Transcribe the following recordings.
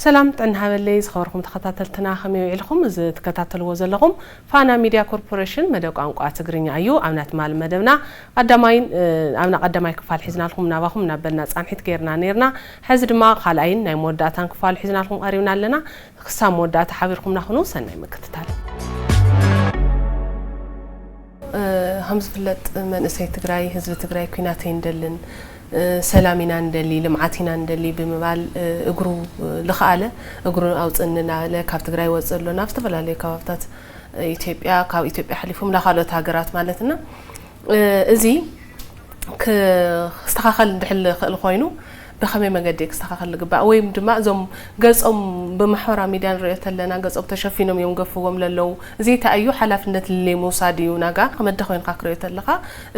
ሰላም ጥዕና ሃበለይ ዝኸበርኩም ተኸታተልትና፣ ከመይ ውዒልኩም? እዚ ትከታተልዎ ዘለኹም ፋና ሚድያ ኮርፖሬሽን መደብ ቋንቋ ትግርኛ እዩ። ኣብ ናይ ትማሊ መደብና ቀዳማይን፣ እ፣ ኣብ ናይ ቀዳማይ ክፋል ሒዝናልኩም ናባኹም እናበልና ጻንሒት ገይርና ነይርና። ሕዚ ድማ ካልኣይን ናይ መወዳእታን ክፋሉ ሒዝናልኩም ቀሪብና ኣለና። ክሳብ መወዳእታ ሓቢርኩምና ኩኑ። ሰናይ ምክትታል። እ፣ ከም ዝፍለጥ መንእሰይ ትግራይ፣ ህዝቢ ትግራይ ኲናት ኣይንደልን፣ እ፣ ሰላም ኢና ንደሊ፣ ልምዓት ኢና ንደሊ ብምባል፣ እ፣ እግሩ፣ እ፣ ልኸኣለ፣ እግሩ ኣውፅእኒ እናበለ ካብ ትግራይ ወፅእ ኣሎ ናብ ዝተፈላለዩ ከባብታት ኢትዮጵያ፣ ካብ ኢትዮጵያ ሓሊፉ ናብ ካልኦት ሃገራት ማለትና። እ፣ እዚ ክስተኻኸል እንድሕር ዝኽእል ኮይኑ ብኸመይ መገዲ ክስተኻኸል ዝግባእ? ወይም ድማ እዞም ገጾም ብማሕበራዊ ሚድያ ንሪኦ ተለና ገጾም ተሸፊኖም እዮም ገፍዎም ለለዉ። እዚ እንታይ እዩ? ሓላፍነት ልለይ ምውሳድ እዩ። ናጋ ከመደ ኮይንካ ክሪኦ ተለኻ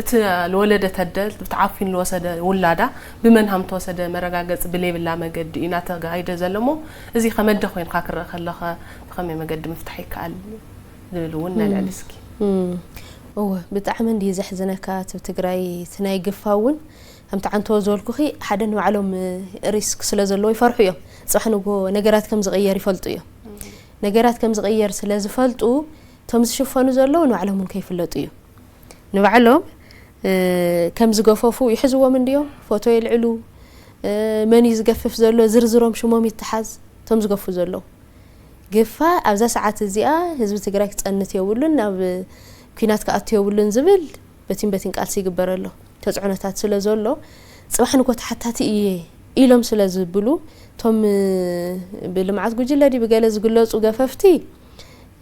እቲ ዝወለደት ኣደ ብቲ ዓፊኑ ዝወሰደ ውላዳ ብመን ሃም ተወሰደ መረጋገጺ ብሌብላ መገዲ እዩ እናተጋይደ ዘሎ እሞ እዚ ከመደ ኮይንካ ክረአ ከለኸ ብኸመይ መገዲ ምፍታሕ ይከኣል ዝብል እውን ነልዕል እስኪ። እም፣ እወ፣ ብጣዕሚ እንድዩ ዘሕዝነካ። እቲ ትግራይ እቲ ናይ ግፋ እውን ከምቲ ዓንተዎ ዝበልኩኺ ሓደ ንባዕሎም ሪስክ ስለ ዘለዎ ይፈርሑ እዮም። ጽባሕ ንግሆ ነገራት ከም ዝቕየር ይፈልጡ እዮም። ነገራት ከም ዝቕየር ስለ ዝፈልጡ እቶም ዝሽፈኑ ዘለዉ ንባዕሎም እውን ከይፍለጡ እዩ። ንባዕሎም፣ እ፣ ከም ዝገፈፉ ይሕዝዎም እንድዮም፣ ፎቶ የልዕሉ፣ እ፣ መን እዩ ዝገፍፍ ዘሎ ዝርዝሮም ሽሞም ይተሓዝ፣ እቶም ዝገፉ ዘለዉ። ግፋ ኣብዛ ሰዓት እዚኣ ህዝቢ ትግራይ ክጸንት የብሉን፣ ናብ ኲናት ክኣቱ የብሉን ዝብል በቲን በቲን ቃልሲ ይግበር ኣሎ። ተጽዕኖታት ስለ ዘሎ፣ ጽባሕ ንግሆ ተሓታቲ እየ ኢሎም ስለ ዝብሉ፣ እቶም ብልምዓት ጉጅለ ድዩ ብገለ ዝግለጹ ገፈፍቲ፣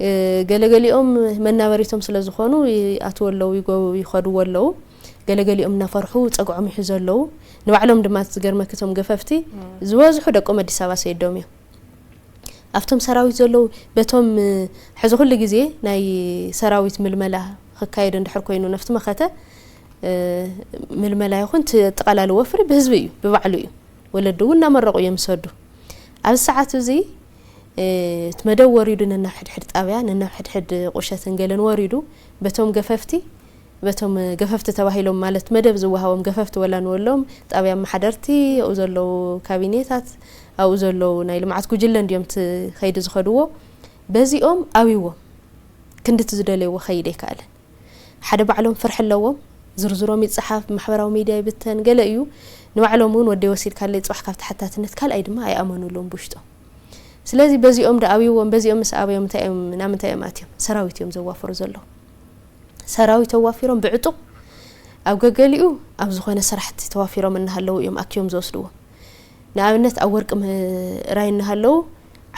እ፣ ገለገሊኦም መናበሪቶም ስለ ዝኾኑ ይኣትዉ ኣለዉ፣ ይጎ-፣ ይኸድዎ ኣለዉ። ገለገሊኦም እናፈርሑ ጸግዖም ይሕዙ ኣለዉ። ንባዕሎም ድማ ዝገርመኪ እቶም ገፈፍቲ ዝበዝሑ ደቆም ኣዲስ ኣበባ ሰይዶም እዮም። ኣብቶም ሰራዊት ዘለዉ በቶም፣ እ፣ ሕዚ ኩሉ ግዜ ናይ ሰራዊት ምልመላ ክካየድ እንድሕር ኮይኑ ነፍቲ መኸተ፣ እ፣ ምልመላ ይኹን እቲ ኣጠቓላሊ ወፍሪ ብህዝቢ እዩ፣ ብባዕሉ እዩ። ወለዲ እውን እናመረቑ እዮም ዝሰዱ። ኣብዚ ሰዓት እዚ፣ እ፣ እቲ መደብ ወሪዱ ነናብ ሕድሕድ ጣብያ፣ ነናብ ሕድሕድ ቁሸትን ገለን ወሪዱ በቶም ገፈፍቲ በቶም ገፈፍቲ ተባሂሎም፣ ማለት መደብ ዝወሃቦም ገፈፍቲ፣ ወላ ንወሎም ጣብያ ኣመሓደርቲ፣ ኣብኡ ዘለዉ ካቢኔታት፣ ኣብኡ ዘለዉ ናይ ልምዓት ጉጅለ እንድዮም እቲ ከይዲ ዝኸድዎ። በዚኦም ኣብይዎም ክንዲ እቲ ዝደለይዎ ከይድ ኣይከኣለን። ሓደ ባዕሎም ፍርሒ ኣለዎም፣ ዝርዝሮም ይጸሓፍ፣ ማሕበራዊ ሚድያ ይብተን፣ ገለ እዩ። ንባዕሎም እውን ወደይ ወሲድካለይ ጽባሕ ካብ ተሓታትነት ካልኣይ ድማ ኣይኣመኑሎም ብውሽጦም። ስለዚ በዚኦም ዶ ኣብይዎም፣ በዚኦም ምስ ኣብዮም እንታይ እዮም፣ ናብ ምንታይ እዮም ኣትዮም? ሰራዊት እዮም ዘዋፍሩ ዘለዉ። ሰራዊት ኣዋፊሮም ብዕጡቕ ኣብ ገገሊኡ ኣብ ዝኾነ ስራሕቲ ተዋፊሮም እናሃለዉ እዮም ኣኪቦም ዝወስድዎም። ንኣብነት ኣብ ወርቂ ምእራይ እናሃለዉ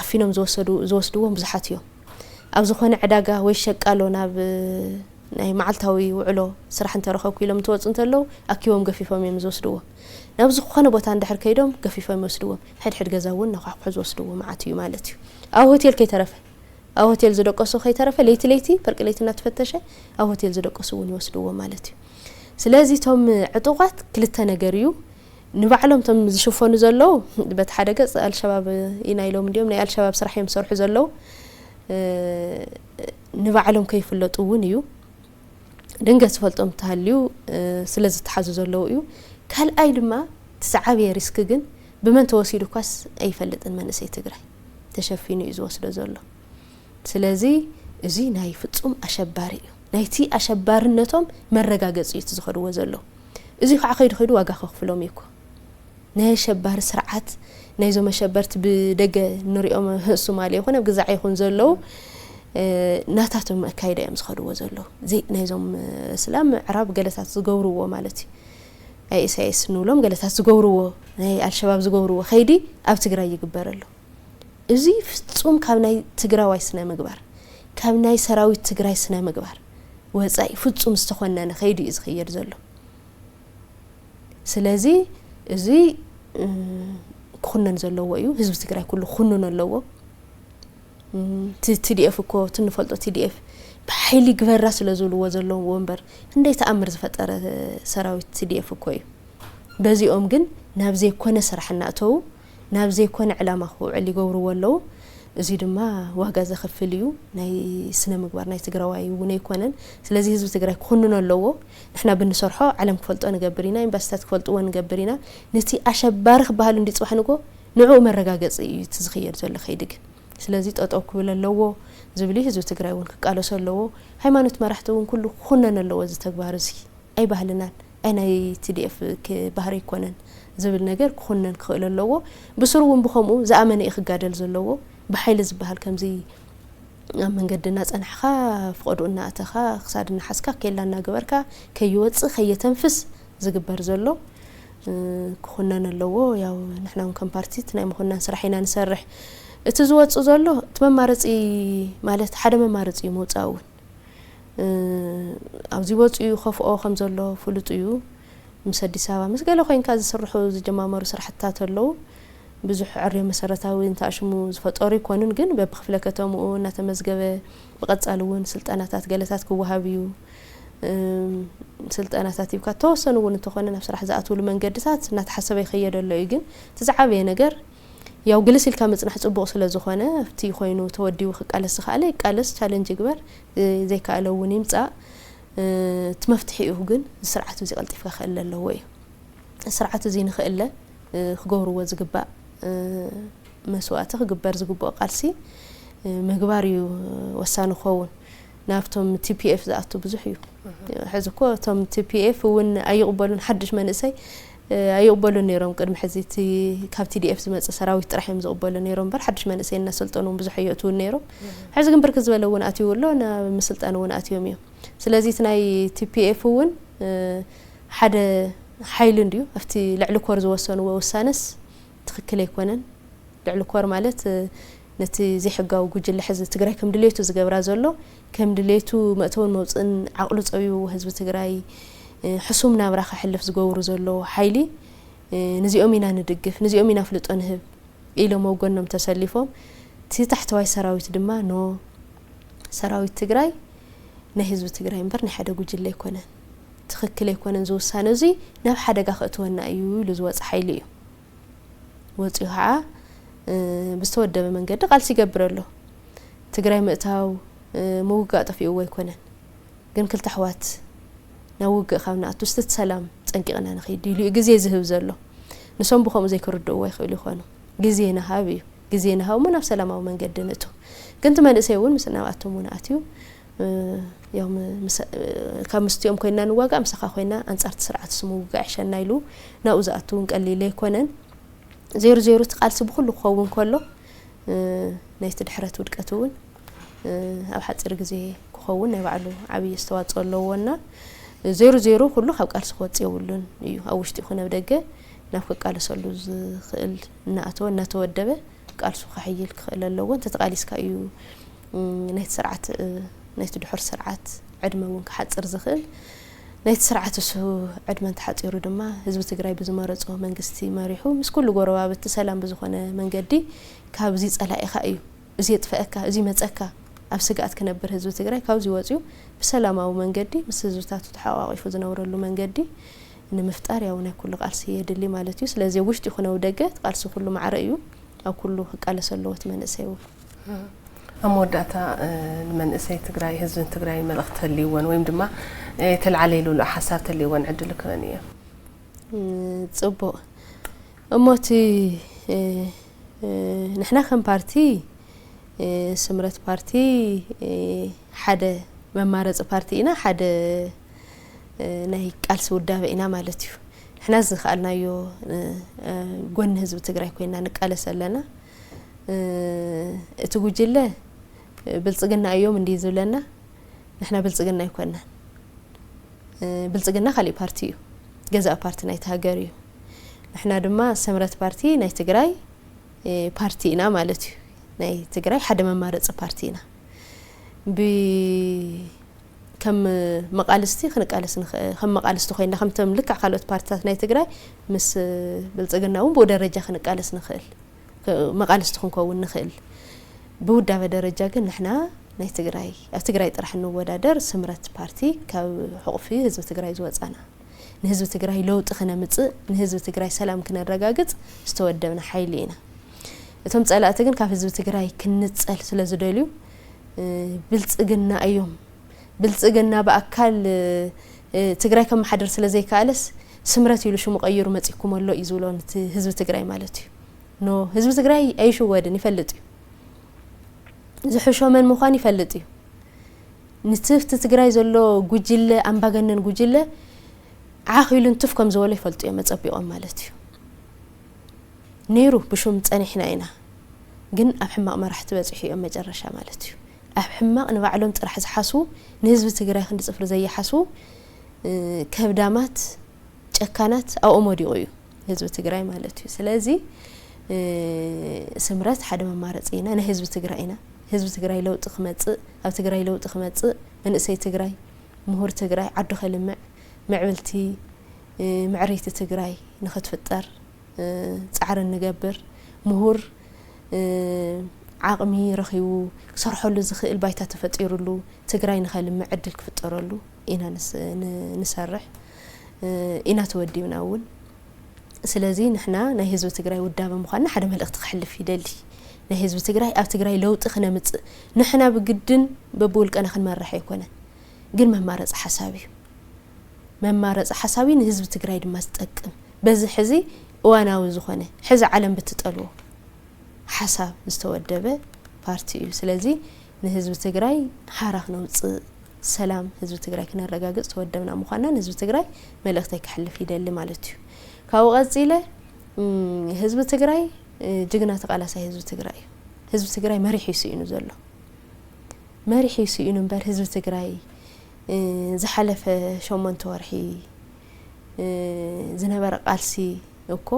ዓፊኖም ዝወሰዱ፣ ዝወስድዎም ብዙሓት እዮም። ኣብ ዝኾነ ዕዳጋ ወይ ሸቃሎ ናብ ናይ መዓልታዊ ውዕሎ ስራሕ እንተረኸብኩ ኢሎም እንትወፁ እንተለዉ ኣኪቦም ገፊፎም እዮም ዝወስድዎም። ናብ ዝኾነ ቦታ እንድሕር ከይዶም ገፊፎም ይወስድዎም። ሕድሕድ ገዛ እውን እናኳሕኩሑ ዝወስድዎ መዓት እዩ ማለት እዩ። ኣብ ሆቴል ከይተረፈ ኣብ ሆቴል ዝደቀሱ ከይተረፈ ለይቲ ለይቲ ፍርቂ ለይቲ እናተፈተሸ ኣብ ሆቴል ዝደቀሱ እውን ይወስድዎ ማለት እዩ። ስለዚ እቶም ዕጡቓት ክልተ ነገር እዩ። ንባዕሎም እቶም ዝሽፈኑ ዘለዉ በቲ ሓደ ገጽ ኣልሸባብ ኢና ኢሎም እንዲዮም ናይ ኣልሸባብ ስራሕ እዮም ዝሰርሑ ዘለዉ። እ፣ ንባዕሎም ከይፍለጡ እውን እዩ። ድንገት ዝፈልጦም እንተሃልዩ፣ እ፣ ስለ ዝተሓዙ ዘለዉ እዩ። ካልኣይ ድማ እቲ ዝዓበየ ሪስክ ግን ብመን ተወሲዱ እኳስ ኣይፈልጥን መንእሰይ ትግራይ። ተሸፊኑ እዩ ዝወስዶ ዘሎ። ስለዚ እዚ ናይ ፍጹም ኣሸባሪ እዩ። ናይቲ ኣሸባርነቶም መረጋገጺ እዩ እቲ ዝኸድዎ ዘለዉ። እዚ ከዓ ከይዱ ከይዱ ዋጋ ከኽፍሎም እዩ እኮ። ናይ ኣሸባሪ ስርዓት፣ ናይዞም ኣሸበርቲ ብደገ ንሪኦም ሶማሌ ይኹን ኣብ ግዛዕ ይኹን ዘለዉ፣ እ፣ ናታቶም ኣካይዳ እዮም ዝኸድዎ ዘለዉ። ዘይ-፣ ናይዞም እስላም ምዕራብ ገለታት ዝገብርዎ ማለት እዩ። ኣይ ኤስ ኣይ ኤስ ንብሎም ገለታት ዝገብርዎ፣ ናይ ኣልሸባብ ዝገብርዎ ከይዲ ኣብ ትግራይ ይግበር ኣሎ። እዚ ፍጹም ካብ ናይ ትግራዋይ ስነ ምግባር፣ ካብ ናይ ሰራዊት ትግራይ ስነ ምግባር ወጻኢ ፍጹም ዝተኾነነ ከይዲ እዩ ዝኸየድ ዘሎ። ስለዚ እዚ፣ እ፣ ክኹነን ዘለዎ እዩ። ህዝቢ ትግራይ ኩሉ ክኹንኖ ኣለዎ። እ፣ ቲ-፣ ቲ ዲ ኤፍ እኮ፣ እቲ ንፈልጦ ቲ ዲ ኤፍ ብሓይሊ ግበራ ስለ ዝብልዎ ዘለዉ እምበር፣ ክንደይ ተኣምር ዝፈጠረ ሰራዊት ቲ ዲ ኤፍ እኮ እዩ። በዚኦም ግን ናብ ዘይኮነ ስራሕ እናእተዉ፣ ናብ ዘይኮነ ዕላማ ክውዕል ይገብርዎ ኣለዉ። እዚ ድማ ዋጋ ዘኽፍል እዩ። ናይ ስነ ምግባር ናይ ትግራዋይ እውን ኣይኮነን። ስለዚ ህዝቢ ትግራይ ክኹንኖ ኣለዎ። ንሕና ብንሰርሖ ዓለም ክፈልጦ ንገብር ኢና፣ ኤምባሲታት ክፈልጥዎ ንገብር ኢና። ነቲ ኣሸባሪ ክበሃል እንዲ ጽባሕ ንግሆ ንዕኡ መረጋገፂ እዩ እቲ ዝኽየድ ዘሎ ከይዲ ግን። ስለዚ ጠጠው ክብል ኣለዎ ዝብል እዩ። ህዝቢ ትግራይ እውን ክቃለሶ ኣለዎ። ሃይማኖት መራሕቲ እውን ኩሉ ክኹነን ኣለዎ። እዚ ተግባር እዚ ኣይባህልናን ኣይ ናይ ቲ ዲ ኤፍ ባህሪ ኣይኮነን ዝብል ነገር ክኹነን ክኽእል ኣለዎ። ብስሩ እውን ብኸምኡ ዝኣመነ እዩ ክጋደል ዘለዎ። ብሓይሊ ዝበሃል ከምዚ ኣብ መንገዲ እናፀናሕኻ ፍቐዱ እናእተኻ ክሳድ እናሓዝካ ኬላ እናገበርካ ከይወፅእ ከየተንፍስ ዝግበር ዘሎ ክኹነን ኣለዎ። ያው ንሕና እውን ከም ፓርቲ እቲ ናይ ምኹናን ስራሕ ኢና ንሰርሕ። እቲ ዝወፅእ ዘሎ እቲ መማረፂ ማለት ሓደ መማረፂ እዩ ምውፃእ እውን ኣብዚ ወፂኡ ከፍኦ ከም ዘሎ ፍሉጥ እዩ። ምስ ኣዲስ ኣበባ ምስ ገለ ኮይንካ ዝስርሑ ዝጀማመሩ ስራሕትታት ኣለዉ። ብዙሕ ዕርዮ መሰረታዊ እንተኣሽሙ ዝፈጠሩ ይኮኑን ግን በብክፍለ ከተምኡ እናተመዝገበ ብቐፃሊ እውን ስልጠናታት ገለታት ክወሃብ እዩ። ስልጠናታት ሂብካ ተወሰኑ እውን እንተኾነ ናብ ስራሕ ዝኣትውሉ መንገድታት እናተሓሰበ ይኸየድ ኣሎ እዩ። ግን እቲ ዝዓበየ ነገር ያው ግልስ ኢልካ ምፅናሕ ፅቡቕ ስለ ዝኾነ ኣብቲ ኮይኑ ተወዲቡ ክቃለስ ዝኸኣለ ይቃለስ፣ ቻለንጅ ይግበር፣ ዘይከኣለ እውን ይምፃእ። እቲ መፍትሒኡ ግን እዚ ስርዓት እዚ ቀልጢፍካ ክእለ ኣለዎ እዩ። ስርዓት እዚ ንክእለ ክገብርዎ ዝግባእ መስዋእቲ ክግበር ዝግብኦ ቃልሲ ምግባር እዩ ወሳኒ ክኸውን። ናብቶም ቲ ፒ ኤፍ ዝኣቱ ብዙሕ እዩ። ሕዚ እኮ እቶም ቲ ፒ ኤፍ እውን ኣይቕበሉን። ሓድሽ መንእሰይ ኣይቕበሉን ነይሮም። ቅድሚ ሕዚ እቲ ካብ ቲ ዲ ኤፍ ዝመፅእ ሰራዊት ጥራሕ እዮም ዝቕበሉ ነይሮም እምበር ሓድሽ መንእሰይ እናሰልጠኑ እውን ብዙሕ ኣየእትውን ነይሮም። ሕዚ ግን ብርክት ዝበለ እውን ኣትዩ ኣሎ፣ ናብ ምስልጣን እውን ኣትዮም እዮም። ስለዚ እቲ ናይ ቲ ፒ ኤፍ እውን ሓደ ሓይሊ እንድዩ ኣብቲ ልዕሊ ኮር ዝወሰንዎ ውሳነስ ትኽክል ኣይኮነን። ልዕሊ ኮር ማለት ነቲ ዘይሕጋዊ ጉጅለ ሕዚ ትግራይ ከም ድሌቱ ዝገብራ ዘሎ ከም ድሌቱ መእተውን መውፅእን ዓቕሉ ፀቢቡ ህዝቢ ትግራይ ሕሱም ናብራ ከሕልፍ ዝገብሩ ዘለዉ ሓይሊ ነዚኦም ኢና ንድግፍ፣ ነዚኦም ኢና ፍልጦ ንህብ ኢሎም ኣብ ጎኖም ተሰሊፎም እቲ ታሕተዋይ ሰራዊት ድማ ኖ ሰራዊት ትግራይ ናይ ህዝቢ ትግራይ እምበር ናይ ሓደ ጉጅለ ኣይኮነን፣ ትኽክል ኣይኮነን፣ ዝውሳነ እዙይ ናብ ሓደጋ ከእትወና እዩ ኢሉ ዝወፀ ሓይሊ እዩ። ወፂኡ ከዓ ብዝተወደበ መንገዲ ቃልሲ ይገብር ኣሎ። ትግራይ ምእታው ምውጋእ ጠፊእዎ ኣይኮነን፣ ግን ክልተ ኣሕዋት ናብ ውግእ ካብ ንኣቱ እስቲ እቲ ሰላም ፀንቂቕና ንኸይድ ኢሉ እዩ ግዜ ዝህብ ዘሎ። ንሶም ብኸምኡ ዘይክርድእዎ ይኽእሉ ይኾኑ። ግዜ ንሃብ እዩ። ግዜ ንሃብ እሞ ናብ ሰላማዊ መንገዲ ንእቱ። ግን እቲ መንእሰይ እውን ምስ ናብኣቶም እውን ኣትዩ ያው ካብ ምስቲኦም ኮይና ንዋጋእ ምሳኻ ኮይና ኣንፃርቲ ስርዓት ስሙ ውጋእ ይሕሸና ኢሉ ናብኡ ዝኣቱ እውን ቀሊል ኣይኮነን። ዜሩ ዜሩ እቲ ቃልሲ ብኩሉ ክኸውን ከሎ ናይቲ ድሕረት ውድቀት እውን ኣብ ሓፂር ግዜ ክኸውን ናይ ባዕሉ ዓብዪ ኣስተዋፅኦ ኣለዎ እና ዜሩ ዜሩ ኩሉ ካብ ቃልሲ ክወፅእ የብሉን እዩ። ኣብ ውሽጢ ይኹን ኣብ ደገ ናብ ክቃለሰሉ ዝኽእል እናኣተወ እናተወደበ ቃልሱ ከሕይል ክኽእል ኣለዎ። እንተተቓሊስካ እዩ ናይቲ ስርዓት ናይቲ ድሑር ስርዓት ዕድመ እውን ክሓፅር ዝኽእል። ናይቲ ስርዓት እሱ ዕድመ እንተሓፂሩ ድማ ህዝቢ ትግራይ ብዝመረፆ መንግስቲ መሪሑ ምስ ኩሉ ጎረባብቲ ሰላም ብዝኾነ መንገዲ ካብዚ ፀላኢኻ እዩ እዚ የጥፈአካ፣ እዚ መፀካ ኣብ ስግኣት ክነብር ህዝቢ ትግራይ ካብዚ ወፂኡ ብሰላማዊ መንገዲ ምስ ህዝብታቱ ተሓቋቂፉ ዝነብረሉ መንገዲ ንምፍጣር ያው ናይ ኩሉ ቃልሲ የድሊ ማለት እዩ። ስለዚ ውሽጢ ይኹን ኣብ ደገ እቲ ቃልሲ ኩሉ ማዕረ እዩ። ኣብ ኩሉ ክቃለስ ኣለዎ እቲ መንእሰይ እውን። ኣብ መወዳእታ ንመንእሰይ ትግራይ ህዝብን ትግራይ መልእኽቲ ተልይወን ወይም ድማ ተለዓለ ኢሉ ሓሳብ ተልይወን ዕድል ክበን እየ። ፅቡቕ እሞ እቲ ንሕና ከም ፓርቲ ስምረት ፓርቲ ሓደ መማረፂ ፓርቲ ኢና፣ ሓደ ናይ ቃልሲ ውዳበ ኢና ማለት እዩ። ንሕና ዝኸኣልናዮ ጎኒ ህዝቢ ትግራይ ኮይና ንቃለስ ኣለና። እቲ ጉጅለ ብልፅግና እዮም እንዲ ዝብለና ንሕና ብልፅግና ኣይኮናን። ብልፅግና ካሊእ ፓርቲ እዩ። ገዛእ ፓርቲ ናይቲ ሃገር እዩ። ንሕና ድማ ሰምረት ፓርቲ ናይ ትግራይ ፓርቲ ኢና ማለት እዩ። ናይ ትግራይ ሓደ መማረፂ ፓርቲ ኢና። ብ ከም መቃልስቲ ክንቃለስ ንኽእል ከም መቃልስቲ ኮይና ከምቶም ልክዕ ካልኦት ፓርቲታት ናይ ትግራይ ምስ ብልፅግና እውን ብኡ ደረጃ ክንቃለስ ንኽእል። መቃልስቲ ክንከውን ንኽእል። ብውዳበ ደረጃ ግን ንሕና ናይ ትግራይ ኣብ ትግራይ ጥራሕ እንወዳደር ስምረት ፓርቲ ካብ ሕቑፊ ህዝቢ ትግራይ ዝወፃና ንህዝቢ ትግራይ ለውጢ ክነምፅእ ንህዝቢ ትግራይ ሰላም ክነረጋግፅ ዝተወደብና ሓይሊ ኢና። እቶም ፀላእቲ ግን ካብ ህዝቢ ትግራይ ክንፀል ስለ ዝደልዩ ብልፅግና እዮም ብልፅግና ብኣካል ትግራይ ከመሓድር ስለ ዘይከኣለስ ስምረት ኢሉ ሽሙ ቀይሩ መፂኩም ኣሎ እዩ ዝብሎ ነቲ ህዝቢ ትግራይ ማለት እዩ። ኖ፣ ህዝቢ ትግራይ ኣይሽወድን፣ ይፈልጥ እዩ። ዝሕሾ መን ምዃን ይፈልጥ እዩ። ንትፍቲ ትግራይ ዘሎ ጉጅለ፣ ኣምባገነን ጉጅለ ዓኽ ኢሉ እንትፍ ከም ዝበሎ ይፈልጡ እዮም፣ መጸቢቖም ማለት እዩ። ነይሩ ብሹም ጸኒሕና ኢና፣ ግን ኣብ ሕማቕ መራሕቲ በጺሑ እዮም መጨረሻ ማለት እዩ። ኣብ ሕማቕ ንባዕሎም ጥራሕ ዝሓስቡ፣ ንህዝቢ ትግራይ ክንዲ ጽፍሪ ዘይሓስቡ፣ እ፣ ከብዳማት፣ ጨካናት ኣብኦም ወዲቑ እዩ ህዝቢ ትግራይ ማለት እዩ። ስለዚ፣ እ፣ ስምረት ሓደ መማረፂ ኢና፣ ናይ ህዝቢ ትግራይ ኢና። ህዝቢ ትግራይ ለውጢ ክመፅእ፣ ኣብ ትግራይ ለውጢ ክመፅእ፣ መንእሰይ ትግራይ፣ ምሁር ትግራይ፣ ዓዱ ከልምዕ፣ ምዕብልቲ፣ እ፣ ምዕርይቲ ትግራይ ንኽትፍጠር፣ እ፣ ፃዕሪ እንገብር፣ ምሁር፣ እ፣ ዓቕሚ ረኺቡ ክሰርሐሉ ዝኽእል ባይታ ተፈጢሩሉ፣ ትግራይ ንኸልምዕ ዕድል ክፍጠረሉ ኢና ንስ-፣ ን-፣ ንሰርሕ፣ እ፣ ኢና ተወዲብና እውን። ስለዚ ንሕና ናይ ህዝቢ ትግራይ ውዳበ ምዃንና ሓደ መልእኽቲ ክሕልፍ ይደሊ። ናይ ህዝቢ ትግራይ፣ ኣብ ትግራይ ለውጢ ክነምፅእ ንሕና ብግድን በብውልቀና ክንመርሕ ኣይኮነን፣ ግን መማረፂ ሓሳብ እዩ። መማረፂ ሓሳብ እዩ፣ ንህዝቢ ትግራይ ድማ ዝጠቅም። በዚ ሕዚ እዋናዊ ዝኾነ፣ ሕዚ ዓለም ብትጠልቦ ሓሳብ ዝተወደበ ፓርቲ እዩ። ስለዚ ንህዝቢ ትግራይ ሓራ ክነውፅእ፣ ሰላም ህዝቢ ትግራይ ክነረጋግፅ ዝተወደብና ምዃንና ንህዝቢ ትግራይ መልእኽተይ ከሕልፍ ይደሊ ማለት እዩ። ካብኡ ቀፂለ፣ እም፣ ህዝቢ ትግራይ፣ እ፣ ጅግና ተቃላሳይ ህዝቢ ትግራይ እዩ። ህዝቢ ትግራይ መሪሕ እዩ ስኢኑ ዘሎ። መሪሕ እዩ ስኢኑ እምበር ህዝቢ ትግራይ፣ እ፣ ዝሓለፈ ሸሞንተ ወርሒ፣ እ፣ ዝነበረ ቃልሲ እኮ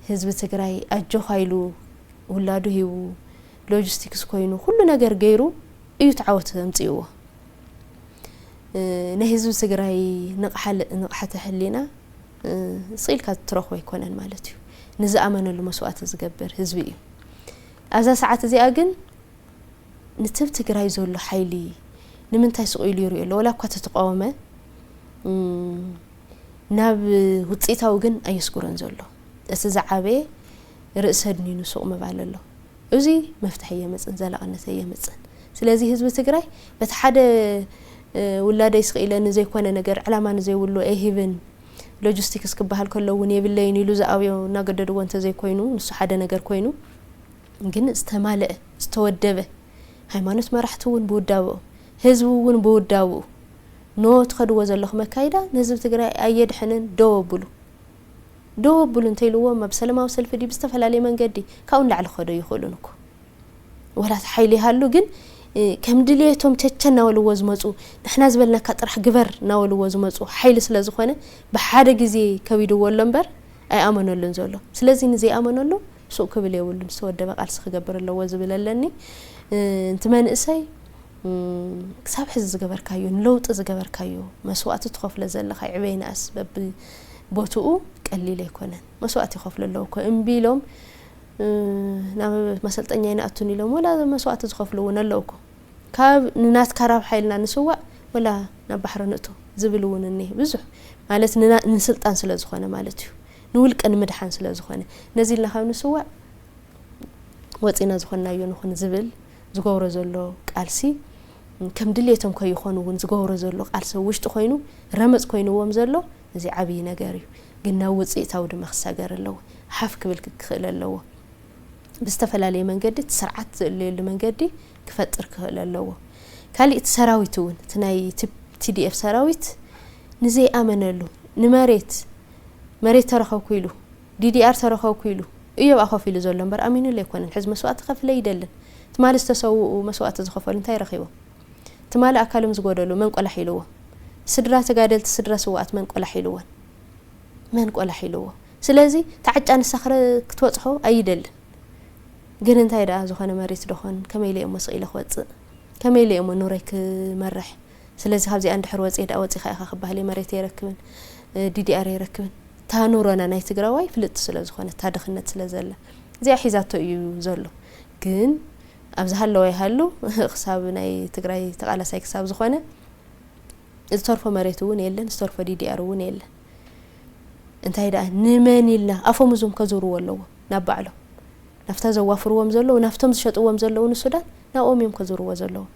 ህዝቢ ትግራይ ኣጆኻ ኢሉ ውላዱ ሂቡ፣ ሎጂስቲክስ ኮይኑ፣ ኩሉ ነገር ገይሩ እዩ እቲ ዓወት ኣምፅእዎ። እ፣ ናይ ህዝቢ ትግራይ ንቕሓል-፣ ንቕሓተ ህሊና፣ እ፣ ስቕ ኢልካ ትረኽቦ ኣይኮነን ማለት እዩ። ንዝኣመነሉ መስዋእቲ ዝገብር ህዝቢ እዩ። ኣብዛ ሰዓት እዚኣ ግን ንትብ ትግራይ ዘሎ ሓይሊ ንምንታይ ስቕ ኢሉ ይሪኦ ኣሎ? ወላ እኳ ተተቃወመ፣ እም፣ ናብ ውፅኢታዊ ግን ኣየስጉሮን ዘሎ። እቲ ዝዓበየ ርእሰ ኣድኒኑ ሱቕ ምባል ኣሎ። እዚ መፍትሒ ኣየምፅን፣ ዘላቕነት ኣየምፅን። ስለዚ ህዝቢ ትግራይ በቲ ሓደ፣ እ፣ ውላደይ ስቕ ኢለ ንዘይኮነ ነገር፣ ዕላማ ንዘይብሉ ኣይህብን፣ ሎጂስቲክስ ክበሃል ከሎ እውን የብለይን ኢሉ ዝኣብዮ እናገደድዎ እንተዘይኮይኑ፣ ንሱ ሓደ ነገር ኮይኑ፣ ግን ዝተማልአ፣ ዝተወደበ፣ ሃይማኖት መራሕቲ እውን ብውዳበኦም፣ ህዝቢ እውን ብውዳበኡ፣ ኖ ትኸድዎ ዘለኹም ኣካይዳ ንህዝቢ ትግራይ ኣየድሕንን፣ ደው ኣብሉ። ደው ኣብሉ እንተኢልዎም፣ ኣብ ሰላማዊ ሰልፊ ድዩ፣ ብዝተፈላለየ መንገዲ፣ ካብኡ ንላዕሊ ክኸዶ ኣይኽእሉን እኮ። ወላ እቲ ሓይሊ ይሃሉ፣ ግን፣ እ፣ ከም ድልየቶም ቸቸ እናበልዎ ዝመፁ፣ ንሕና ዝበልናካ ጥራሕ ግበር እናበልዎ ዝመፁ ሓይሊ ስለ ዝኾነ፣ ብሓደ ግዜ ከቢድዎ ኣሎ እምበር ኣይኣመነሉን ዘሎ። ስለዚ ንዘይኣመነሉ ሱቕ ክብል የብሉን፣ ዝተወደበ ቃልሲ ክገብር ኣለዎ ዝብል ኣለኒ። እ፣ እቲ መንእሰይ፣ እም፣ ክሳብ ሕዚ ዝገበርካዮ፣ ንለውጢ ዝገበርካዮ መስዋእቲ ትኸፍሎ ዘለኻ፣ ዕበይ ንኣስ በብቦትኡ ቀሊል ኣይኮነን። መስዋእቲ ይኸፍሉ ኣለዉ እኮ። እምቢ ኢሎም፣ እ፣ ናብ መሰልጠኛ ይንኣቱን ኢሎም፣ ወላ መስዋእቲ ዝኸፍሉ እውን ኣለዉ እኮ። ካብ ንናትካ ራብሓ ኢልና ንስዋእ፣ ወላ ናብ ባሕሪ ንእቶ ዝብል እውን እኒሀ። ብዙሕ ማለት ንና-፣ ንስልጣን ስለ ዝኾነ ማለት እዩ። ንውልቀ ንምድሓን ስለ ዝኾነ። ነዚ ኢልና ካብ ንስዋእ፣ ወፂና ዝኾንናዮ ንኹን ዝብል ዝገብሮ ዘሎ ቃልሲ፣ ከም ድሌቶም ከይኾኑ እውን ዝገብሮ ዘሎ ቃልሲ ውሽጢ ኮይኑ፣ ረመፅ ኮይንዎም ዘሎ፣ እዚ ዓብዪ ነገር እዩ። ግን ናብ ውፅኢታዊ ድማ ክሳገር ኣለዎ። ሓፍ ክብል ክኽእል ኣለዎ። ብዝተፈላለየ መንገዲ፣ እቲ ስርዓት ዝእለየሉ መንገዲ ክፈጥር ክኽእል ኣለዎ። ካሊእ እቲ ሰራዊት እውን፣ እቲ ናይ ቲ-፣ ቲ ዲ ኤፍ ሰራዊት ንዘይኣመነሉ፣ ንመሬት፣ መሬት ተረኸብኩ ኢሉ፣ ዲ ዲ ኣር ተረኸብኩ ኢሉ፣ እዮብ ኣኸፊሉ ዘሎ እምበር ኣሚኑሉ ኣይኮነን። ሕዚ መስዋእቲ ከፍለ ኣይደልን። ትማሊ ዝተሰውኡ መስዋእቲ ዝኸፈሉ እንታይ ረኺቦም? ትማሊ ኣካሎም ዝጎደሉ መን ቆላሕ ኢልዎም? ስድራ ተጋደልቲ፣ ስድራ ስውኣት መን ቆላሕ ኢልወን? መን ቆላሕ ኢልዎ? ስለዚ፣ እቲ ዓጫ ንሳ ክረ-፣ ክትበጽሖ ኣይደልን። ግን እንታይ ደኣ ዝኾነ መሬት ዶኾን? ከመይ ኢለ እሞ ስቕ ኢለ ክወጽእ? ከመይ ኢለ እሞ ኑረይ ክመርሕ? ስለዚ፣ ካብዚኣ እንድሕር ወጽየ ደኣ ወጺኻ ኢኻ ክበሃል እየ፣ መሬት ኣይረክብን፣ እ፣ ዲ ዲ ኣር ኣይረክብን። እታ ኑሮና ናይ ትግራዋይ ፍልጥቲ ስለ ዝኾነ፣ እታ ድኽነት ስለ ዘላ። እዚኣ ሒዛቶ እዩ ዘሎ። ግን፣ ኣብ ዝሃለወ ይሃሉ፣ ክሳብ ናይ ትግራይ ተቓላሳይ ክሳብ ዝኾነ፣ ዝተርፎ መሬት እውን የለን፣ ዝተርፎ ዲ ዲ ኣር እውን የለን። እንታይ ደኣ፣ ንመን ኢልና? ኣፎም እዞም ከዙርዎ ኣለዎም፣ ናብ ባዕሎም። ናብታ ዘዋፍርዎም ዘለዉ፣ ናብቶም ዝሸጥዎም ዘለዉ ንሱዳን፣ ናብኦም እዮም ከዙርዎ ዘለዎም።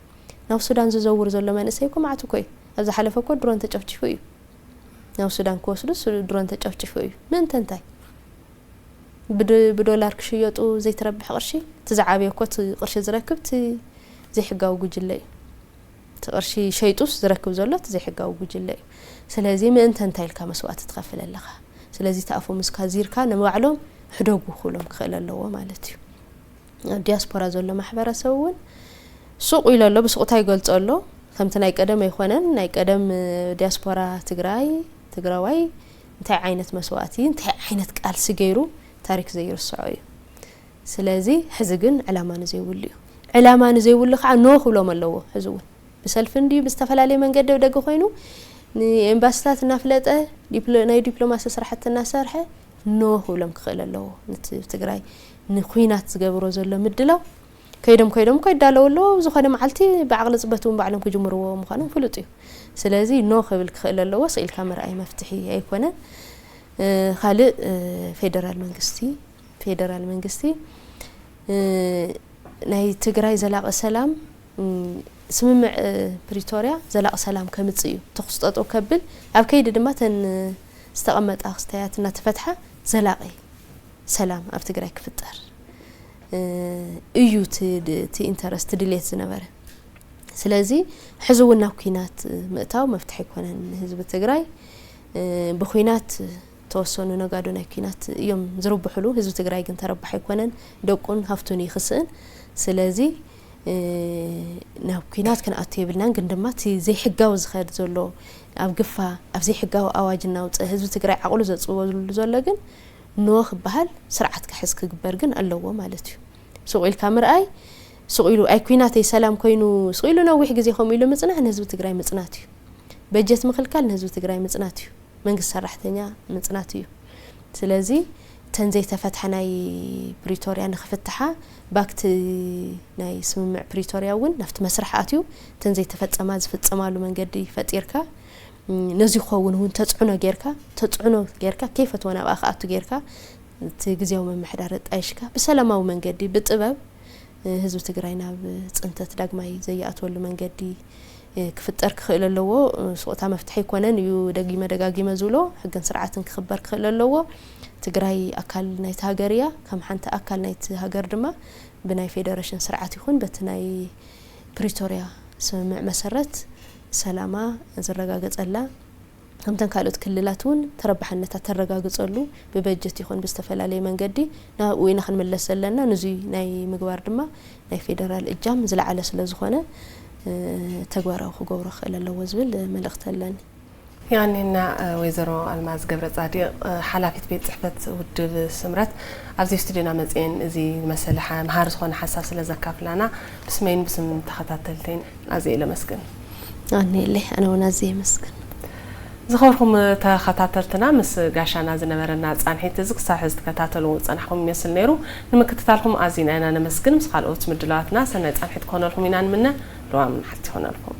ናብ ሱዳን ዝዘውር ዘሎ መንእሰይ እኮ መዓት እኮ እዩ። ኣብ ዝሓለፈ እኮ ድሮን ተጨፍጭፉ እዩ። ናብ ሱዳን ክወስዱ ሱ-፣ ድሮን ተጨፍጭፉ እዩ። ምእንተ እንታይ? ብዶ- ብዶላር ክሽየጡ ዘይትረብሕ ቅርሺ፣ እቲ ዝዓበየ እኮ እቲ ቅርሺ ዝረክብ እቲ ዘይሕጋዊ ጉጅለ እዩ። እቲ ቅርሺ ሸይጡስ ዝረክብ ዘሎ እቲ ዘይሕጋዊ ጉጅለ እዩ። ስለዚ ምእንተ እንታይ ኢልካ መስዋእቲ ትኸፍል ኣለኻ? ስለዚ እቲ ኣፈ ሙዝካ ዚርካ ንባዕሎም ሕደጉ ክብሎም ክኽእል ኣለዎ ማለት እዩ። ኣብ ዲያስፖራ ዘሎ ማሕበረሰብ እውን ሱቕ ኢሉ ኣሎ፣ ብስቑታ ይገልጾ ኣሎ። ከምቲ ናይ ቀደም ኣይኮነን። ናይ ቀደም ዲያስፖራ ትግራይ፣ ትግራዋይ እንታይ ዓይነት መስዋእቲ፣ እንታይ ዓይነት ቃልሲ ገይሩ ታሪክ ዘይርስዖ እዩ። ስለዚ ሕዚ ግን ዕላማ ንዘይብሉ እዩ። ዕላማ ንዘይብሉ ከዓ ኖ ክብሎም ኣለዎ። ሕዚ እውን ብሰልፊ እንድዩ ብዝተፈላለየ መንገዲ ኣብ ደገ ኮይኑ ንኤምባስታት እናፍለጠ ዲፕሎ- ናይ ዲፕሎማሲ ስራሕቲ እናሰርሐ ኖ ክብሎም ክኽእል ኣለዎ። ነቲ ትግራይ ንኩናት ዝገብሮ ዘሎ ምድላው ከይዶም ከይዶም እኮ ይዳለዉ ኣለዉ። ኣብ ዝኾነ መዓልቲ ብዓቕሊ ፅበት እውን ባዕሎም ክጅምርዎ ምዃኖም ፍሉጥ እዩ። ስለዚ ኖ ክብል ክኽእል ኣለዎ። ስኢልካ ምርኣይ መፍትሒ ኣይኮነን። ካልእ ፌደራል መንግስቲ ፌደራል መንግስቲ ናይ ትግራይ ዘላቂ ሰላም ስምምዕ ፕሪቶርያ ዘላቂ ሰላም ከምጽእ እዩ። ተኩስ ጠጠው ከብል ኣብ ከይዲ ድማ ተን ዝተቐመጣ ክስተያት እናተፈትሓ ዘላቂ ሰላም ኣብ ትግራይ ክፍጠር እዩ እቲ ኢንተረስት ድሌት ዝነበረ። ስለዚ ሕዚ እውን ናብ ኩናት ምእታው መፍትሒ ኣይኮነን ንህዝቢ ትግራይ። ብኩናት ተወሰኑ ነጋዶ ናይ ኩናት እዮም ዝርብሕሉ። ህዝቢ ትግራይ ግን ተረባሒ ኣይኮነን። ደቁን ሃፍቱን ይኽስእን። ስለዚ ናብ ኩናት ክንኣቱ የብልናን። ግን ድማ እቲ ዘይሕጋዊ ዝኸድ ዘሎ ኣብ ግፋ ኣብ ዘይሕጋዊ ኣዋጅ እናውፀ ህዝቢ ትግራይ ዓቕሉ ዘፅወሉ ዘሎ ግን ኖ ክበሃል ስርዓት ክሕዝ ክግበር ግን ኣለዎ ማለት እዩ። ስቕ ኢልካ ምርኣይ ስቕ ኢሉ ኣይ ኩናተይ ሰላም ኮይኑ ስቕ ኢሉ ነዊሕ ግዜ ከምኡ ኢሉ ምፅናሕ ንህዝቢ ትግራይ ምፅናት እዩ። በጀት ምኽልካል ንህዝቢ ትግራይ ምፅናት እዩ። መንግስቲ ሰራሕተኛ ምፅናት እዩ። ስለዚ እተን ዘይተፈትሐ ናይ ፕሪቶርያ ንክፍትሓ ባክቲ ናይ ስምምዕ ፕሪቶርያ እውን ናብቲ መስርሕ ኣትዩ እተን ዘይተፈፀማ ዝፍፀማሉ መንገዲ ፈጢርካ ነዚ ክኸውን እውን ተፅዕኖ ጌርካ ተፅዕኖ ጌርካ ከይፈትወ ናብኣ ክኣቱ ጌርካ እቲ ግዜያዊ ምምሕዳር ኣጣይሽካ ብሰላማዊ መንገዲ ብጥበብ ህዝቢ ትግራይ ናብ ፅንተት ዳግማይ ዘይኣትወሉ መንገዲ ክፍጠር ክኽእል ኣለዎ። ስቕታ መፍትሒ ኣይኮነን እዩ ደጊመ ደጋጊመ ዝብሎ። ሕግን ስርዓትን ክኽበር ክኽእል ኣለዎ። ትግራይ ኣካል ናይቲ ሃገር እያ። ከም ሓንቲ ኣካል ናይቲ ሃገር ድማ ብናይ ፌደሬሽን ስርዓት ይኹን በቲ ናይ ፕሪቶርያ ስምምዕ መሰረት ሰላማ ዝረጋገፀላ ከምተን ካልኦት ክልላት እውን ተረባሕነታ ተረጋግፀሉ ብበጀት ይኹን ብዝተፈላለየ መንገዲ ናብኡ ኢና ክንምለስ ዘለና። ንዙይ ናይ ምግባር ድማ ናይ ፌደራል እጃም ዝለዓለ ስለ ዝኾነ ተግባራዊ ክገብሮ ክኽእል ኣለዎ ዝብል መልእኽቲ ኣለኒ። የቐንየልና ወይዘሮ ኣልማዝ ገብረ ፃዲቕ ሓላፊት ቤት ፅሕፈት ውድብ ስምረት ኣብዚ ስቱድዮና መፅኤን እዚ ዝመሰለ መሃሪ ዝኾነ ሓሳብ ስለ ዘካፍላና ብስመይን ብስም ተኸታተልተይን ኣዝየ ኢለ መስግን። ኣኔለይ ኣነ እውን ኣዝየ የመስግን። ዝኸበርኩም ተኸታተልትና ምስ ጋሻና ዝነበረና ፃንሒት እዚ ክሳብ ሕዚ ትከታተልዎ ዝፀናሕኩም ይመስል ነይሩ። ንምክትታልኩም ኣዚና ኢና ነመስግን። ምስ ካልኦት ምድላዋትና ሰናይ ፃንሒት ክኾነልኩም ኢና ንምነ። ለዋም ናሓት ይኾነልኩም።